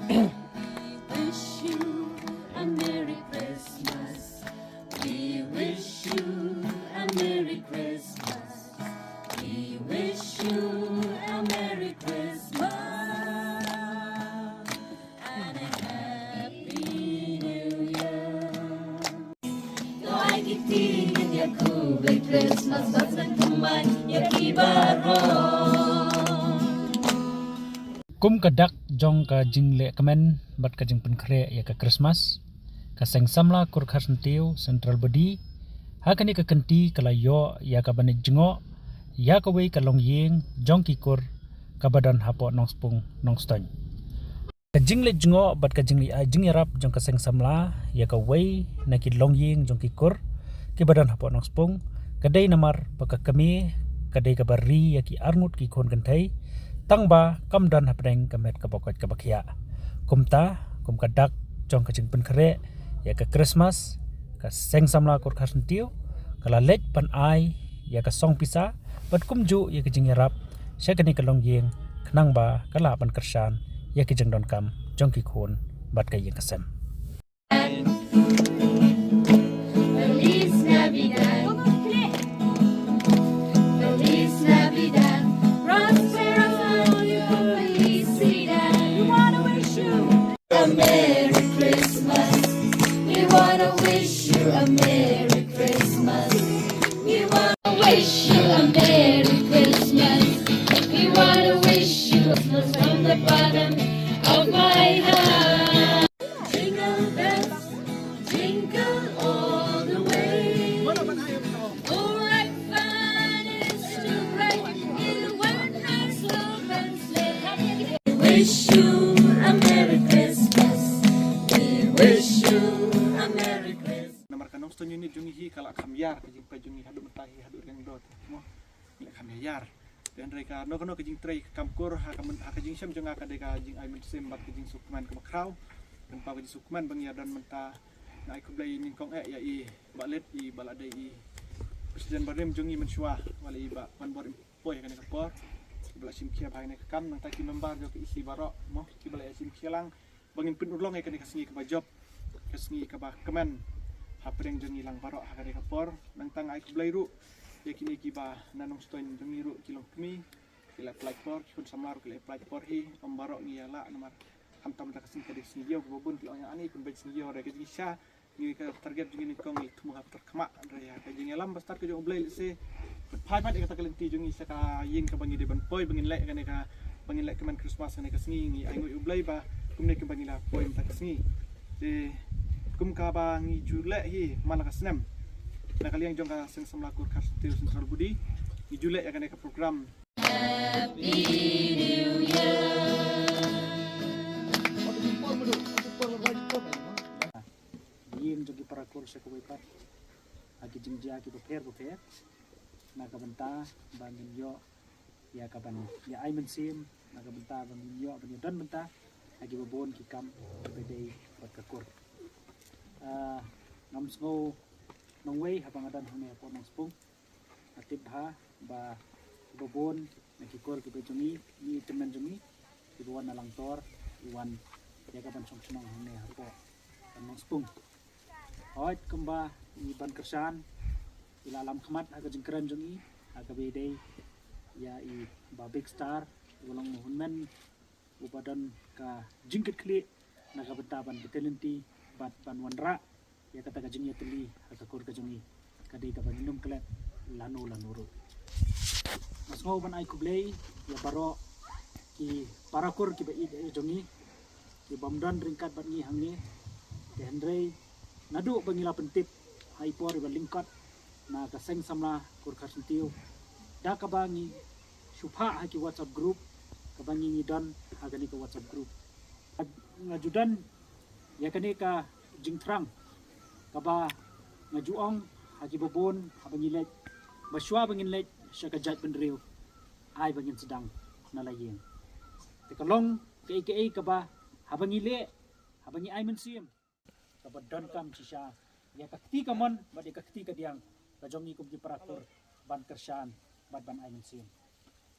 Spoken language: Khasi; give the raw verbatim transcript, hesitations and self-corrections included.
We wish you a Merry Christmas. We wish you a Merry Christmas. We wish you a Merry Christmas and a Happy New Year. To ai kiti ngin ïa khublei Christmas bad sngewthuh ïa ki baroh. Kum ka dak jong ka jingleh kmen bad ka jingpynkhreh ïa ka Christmas, ka Seng Samla Kur Kharsyntiew Central Body ha kane ka kynti ka la ïoh ïa ka ban leit jngoh ïa kawei ka longïing jong ki kur kaba don hapoh Nongspung, Nongstoiñ. Ka jingleit jngoh bad ka jingleit ai jingïarap jong ka Seng Samla ïa kawei na ki longïing jong ki kur kiba don hapoh Nongspung, ka dei namar ba ka kmie ka dei kaba ri ïa ki arngut ki khun kynthei, tang ba kam don hapdeng ka met kaba koit kaba khiah. Kumta, kum ka dak jong ka jingpynkhreh ïa ka Christmas, ka Seng Samla Kur Kharsyntiew ka la leit ban ai ïa ka song pisa bad kumjuh ïa ka jingïarap sha kane ka longïing, khnang ba ka lah ban kyrshan ïa ka jingdonkam jong ki khun bad ka ïing ka sem. Feliz Navidad. Feliz Navidad. Prospero año y felicidad. We wanna wish you a Merry Christmas. We wanna wish you a Merry Christmas. We wanna wish you a Merry Christmas. We wanna wish you a Christmas from the bottom of my heart. Jingle bells, jingle all the way. Oh, what fun it is to ride in a one-horse open sleigh. Wish you a Merry Christmas. We wish you a Merry Christmas. Namar ka Nongstoiñ Unit jong ngi hi ka la kham ïar ka jingpeit jong ngi haduh mynta hi haduh riang dot mo. Ngi la kham ïar. Te hynrei kano kano ka jingtrei ka kam kur ha ka myn-, ha ka jingshem jong nga ka dei ka jingai mynsiem bad ka jingsngewkmen kaba khraw. Pynpaw ka jingsngewkmen ba ngi ïa don mynta. Nga ai khublei nyngkong eh ïa i Bah Leit, i ba la dei i President barim jong ngi mynshuwa, wat la i Bah Wanbor Impoi ha kane ka por. Ba la shim khia ha kane ka kam, nangta ki member jong ka E C baroh mo kiba la ïa shim khia lang ba ngin pynurlong ïa kane ka sngi kaba jop, ka sngi kaba kmen hapdeng jong ngi lang baroh ha kane ka por. Nangta nga ai khublei ruh ïa kine kiba na Nongstoiñ jong ngi ruh ki longkmie ki la pynlait por, ki khun samla ruh ki la pynlait por hi. Ym baroh ngi ïa lah namar khamtam da ka sngi ka dei ka sngi ïew, kiba bun ki la ong ïa ani pynbeit sngi ïew, hynrei ka jingshisha ngi ka target jong ngi nyngkong ngi thmu ha Pter Khmah, hynrei ïa ka jingïalam ba stad ka jong U Blei lehse phai pat ïa kata ka lynti jong ngi sha ka ïing kaba ngi dei ban poi ba ngin leh kane ka, ba ngin leh kmen Christmas kane ka sngi. Ngi ainguh ïa U Blei ba kumne kumba ngi la poi mynta ka sngi. Te kum kaba ngi ju leh hi man la ka snem na ka liang jong ka Seng Samla Kur Kharsyntiew Central Body, ngi ju leh ïa kane ka program. Happy New Year. Ïing jong ki para kur sha kawei pat ha ki jingjia kiba pher ba pher na ka bynta ba ngin ïoh ïa ka ban ïa ai mynsiem, na ka bynta ba ngin ïoh ban ïa don bynta ha kiba bun ki kam kiba dei bad ka kur. Ah, ngam sngew nongwei haba nga don hangne hapoh Nongspung. Nga tip bha ba kiba bun na ki kur kiba jong ngi, ngi tymmen jong ngi kiba wan na Langtor, i wan ïa ka ban shong shnong hangne hapoh Nongspung. Hooid kumba i ban kyrshan i la lam khmat ha ka jingkren jong i ha kaba ïadei ïa i Bah Big Star, i ba long u hynmen uba don ka jingkitkhlieh na ka bynta ban bteng lynti bad ban wanrah ïa kata ka jingïatylli ha ka kur ka jong ngi, ka dei kaba ngin ym klet lano lano ruh. Nga sngew ban ai khublei ïa baroh ki para kur kiba ïeit jong ngi, ki bym don ryngkat bad ngi hangne. Te hynrei naduh ba ngi la pyntip ha i por iba lyngkot na ka Seng Samla Kur Kharsyntiew, da kaba ngi shu phah ha ki WhatsApp group, kaba ngi ngi don ha kane ka WhatsApp group. Nga ju don ïa kane ka jingthrang kaba nga ju ong ha kiba bun haba ngi leit, ba shuwa ba ngin leit sha ka jaitbynriew, ai ba ngin sdang na la ïing. Te ka long kaei kaei kaba haba ngi leh, haba ngi ai mynsiem, kaba donkam shisha ïa ka kti kamon bad ïa ka kti kadiang ka jong ngi kum ki para kur ban kyrshan bad ban ai mynsiem.